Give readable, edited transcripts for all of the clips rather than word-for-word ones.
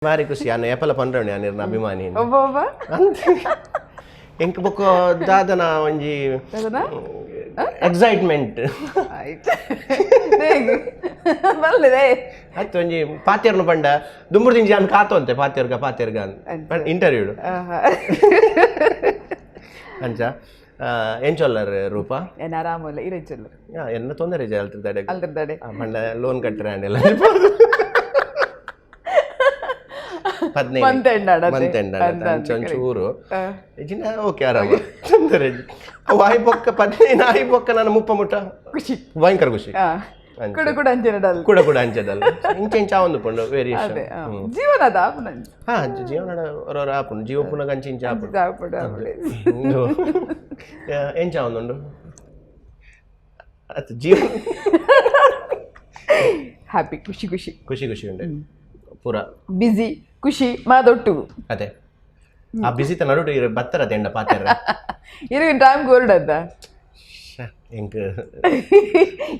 ಬಾರಿ ಖುಷಿ. ಯಾನ್ ಏಪಲ ಪಂಡ್ರವಣೆ ಯಾನ್ ಅಭಿಮಾನಿ. ಒಬ್ಬ ಒಬ್ಬ ಎಂಕ್ ಬೊಕ್ಕ ದಾದನ ಒಂಜಿ ದಾದನ? ಎಕ್ಸೈಟ್ಮೆಂಟ್. ಆಯ್ತು, ಬಲ್ಲೆದೆ. ಆಯ್ತು, ಒಂಜಿ ಪಾತೆರ್ನು ಪಂಡ ದುಂಬುರ್ದಿಂಚಿ ಯಾನ್ ಕಾತೊಂತೆ, ಪಾತೆರ್ಗ ಪಾತೆರ್ಗ ಇಂಟರ್ವ್ಯೂ ಅಂಚ. ಎಂಚೊಲ್ಲರ್ ರೂಪ? ಏನ್ ಆರಾಮಲ್ಲ, ಇರೆಂಚೊಲ್ಲರ್? ಎನ್ನ ತೊಂದರೆ ಅಲ್ತಿರ್ದಾಡೆ. ಅಲ್ತಿರ್ದಾಡೆ. ಪಂಡ ಲೋನ್ ಕಟ್ಟರೆ ಅಂಡೆಲ್ಲ 15 ಮಂತ್ ಎಂಡ್ ಆಡತ್ತೆ. ಮಂತ್ ಎಂಡ್ ಅಂದ್ ಅಂದ್. ಒಂಚೂರು ಇಜ್ಜಿಂಡ ಓಕೆ, ಆರಾಮ, ತೊಂದರೆ ಇಜ್ಜಿ. ಅವು ಆಯಿ ಬೊಕ್ಕ 15 ಆಯಿ ಬೊಕ್ಕ ನಾನು 30 ಮುಟ್ಟ ಖುಷಿ. ಭಯಂಕರ ಖುಷಿ. ಕುಡ ಕುಡ ಅಂಚೆನಡಲ್. ಕೂಡ ಕೂಡ ಅಂಚದಲ್ಲ, ಇಂಚ ಇಂಚ ಆವೊಂದು ಪುಂಡು ವೇರಿಯೇಷನ್. ಅದೇ, ಜೀವನದ ಆಪುನ. ಹಾ, ಜೀವನ ಹೊರ ಆಪುಂಡು, ಜೀವ ಪುನಗ ಅಂಚ ಇಂಚ ಆಪುಂಡು. ಆಪುಂಡು ಆಪುಂಡು. ಉಂದು, ಎಂಚ ಆವೊಂದುಂಡು ಅತ್ ಜೀವ? ಹ್ಯಾಪಿ, ಖುಷಿ ಖುಷಿ. ಖುಷಿ ಖುಷಿ ಉಂಡೆ ಪೂರ. ಬಿಸಿ, ಖುಷಿ ಮಾದೊಟ್ಟು. ಅದೇ, ಆ ಬಿಸಿತ ನಡುಟು ಇರು ಬತ್ತರ ತೆಂಡ ಪಾತೆರ. ಇರಗಿನ ಟೈಮ್ ಗೋರ್ಡದ್ದ. ಎಂಕ್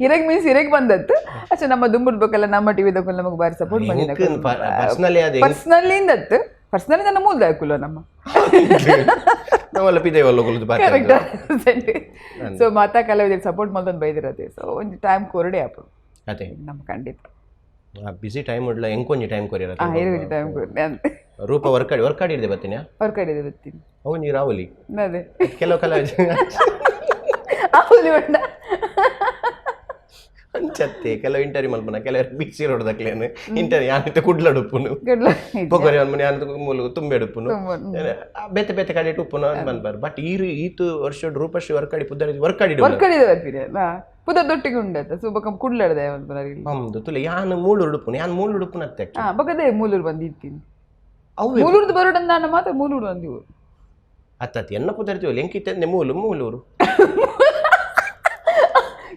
ಇರಗ್ ಮೀನ್ಸ್ ಇರಗ್ ಬಂದತ್ತು ಅಚ್ಚ. ನಮ್ಮ ದುಂಬುಡ್ ಬೇಕಲ್ಲ, ನಮ್ಮ ಟಿವಿ ದಕ್ಕುಲ್ ನಮಗೆ ಬಾರಿ ಸಪೋರ್ಟ್ ಬಂದಿನ. ಪರ್ಸನಲಿ ಅದೇ. ಪರ್ಸನಲಿ ಇಂದತ್ತು, ಪರ್ಸನಲಿ ನನ್ನ ಮೂಲ ಹಾಕುಲ್ಲ ನಮ್ಮ. ನಾವೆಲ್ಲ ಪಿದೇವಲ್ಲ ಕುಲುದು ಪಾತೆರ. ಕರೆಕ್ಟ್. ಸೊ ಮಾತಾ ಕಲಾವಿದರು ಸಪೋರ್ಟ್ ಮಲ್ತೊಂದು ಬೈದಿರತ್ತೆ. ಸೊ ಒಂದು ಟೈಮ್ ಕೊರಡೆ ಆಪುಂಡು. ಅದೇ. ನಮ್ಮ ಖಂಡಿತ. ಆ ಬಿಸಿ ಟೈಮ್ ಉಡ್ಲ ಎಂಕೊಂಜಿ ಟೈಮ್ ಕೊರಿಯರ. ಇರಗ್ ಟೈಮ್ ಕೊರಡೆ ಅಂತ. ರೂಪ ವರ್ಕಾಡಿ ವರ್ಕಾಡಿ ಇರ್ದೆ ಬತ್ತೀನಿ. ಅವ್ರ ಕಡೆ ಬರ್ತೀನಿ. ಅವು ನೀರು ರಾವಲಿ. ಅದೇ. ಕೆಲವು ಕಲ ಆವಲಿ ಬಂಡ. ಅಂಚತ್ತೆ ಕೆಲವು ಇಂಟರ್ವ್ಯೂ ಮಲ್ಪನ, ಕೆಲವರು ಬಿಸಿ ರೋಡ್ ದಕ್ಲೇನು ಇಂಟರ್ವ್ಯೂ ಯಾನಿತ್ತೆ ಕುಡ್ಲಡುಪ್ಪುನು. ಗಡ್ಲ. ಪೊಗರಿ ಮನೆ ಯಾನ್ ಮೂಲು ತುಂಬೆ ಉಪ್ಪುನು, ಬೇತೆ ಬೇತೆ ಕಡೆ ಉಪ್ಪುನು ಮನ್ಪಾರ್. ಬಟ್ ಈರು ಈತು ವರ್ಷ ರೂಪಶ್ರೀ ವರ್ಕಾಡಿ ಪುದ್ದರಿ ವರ್ಕಾಡಿ. ವರ್ಕಡಿದ ಬರ್ತೀನಿ ಪುದರ್ ದೊಟ್ಟಿಗೆ ಉಂಡತ್ತ. ಸೊ ಬೊಕ್ಕ ಕುಡ್ಲಡ್ದೆ ಮಲ್ಪನ. ಹೌದು, ತುಲೆ ಯಾನ್ ಮೂಳು ಉಡುಪುನು, ಯಾನ್ ಮೂಳು ಉಡುಪುನ ಅತ್ತೆ. ಬೊಕ್ಕದೇ ಮೂಲೂರು ಬಂದಿತ್ತೀನಿ. ಅವು ಮೂಲೂರ್ದು ಬರೋಡಂದ ನಾನು ಮಾತ್ರ ಮೂಲೂರು ಬಂದಿವು. ಅತ್ತತ್ತಿ ಎನ್ನ ಪುದರ್ತೀವಲ್ಲ, ಎಂಕಿತ್ತೆ ಮೂಲು ಮೂಲೂರು.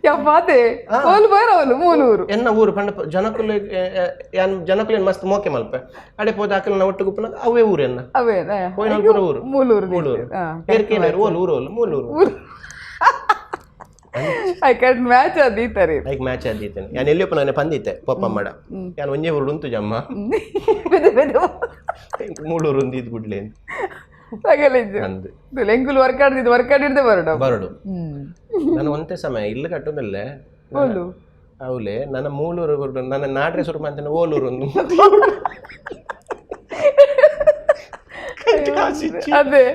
ಯಪ್ಪಾತೆ ಓಲು ಬರವಲು ಮೂಲೂರು. ಎನ್ನ ಊರು ಪಂಡ ಜನಕುಲು ಯಾನ್ ಜನಕುಲೇನ್ ಮಸ್ತ್ ಮೋಕೆ ಮಲ್ಪೆ. ಅಡೆ ಪೋದ ಅಕಲ್ನ ಒಟ್ಟು ಗುಪ್ಪನ ಅವೇ ಊರು ಎನ್ನ. ಅವೇ. ಪೋಯಿನಲ್ಪುರ ಊರು. ಮೂಲೂರು. ಮೂಲೂರು. ಏರ್ಕೇನರು ಓಲು ಊರು ಓಲು ಮೂಲೂರು. I can match ಅದು ಈ ತರ. ಲೈಕ್ ಮ್ಯಾಚ್ ಅದ್ದಿತ್ತೇನೆ. ಯಾನ್ ಎಲ್ಲಿಯಪ್ಪ ನಾನು ಪಂದಿತ್ತೆ ಪಪ್ಪ ಮಾಡ, ಯಾನ್ ಒಂಜೇ ಊರು ಉಂತು ಜಮ್ಮ. ಬೆದು ಬೆದು. ಮೂಲೂರು ಒಂದು ಇದು ಗುಡ್ಲೆ. ಸಗಲಿಜ್ಜು. ಅಂದ್. ಎಂಕುಲು ವರ್ಕ್ ಆಡ್ದಿದ್ದು ವರ್ಕ್ ಆಡಿರ್ದೆ ಬರೋಡ. ಬರಡು. ನಾನು ಒಂತೆ ಸಮಯ ಇಲ್ಲಿ ಕಟ್ಟುದಲ್ಲೇ. ಓಲು. ಅವಲೆ ನನ್ನ ಮೂಲೂರು ಬರಡು, ನನ್ನ ನಾಡ್ರೆ ಶುರು ಮಾಡ್ತೇನೆ ಓಲೂರು ಒಂದು. ಅದೇ.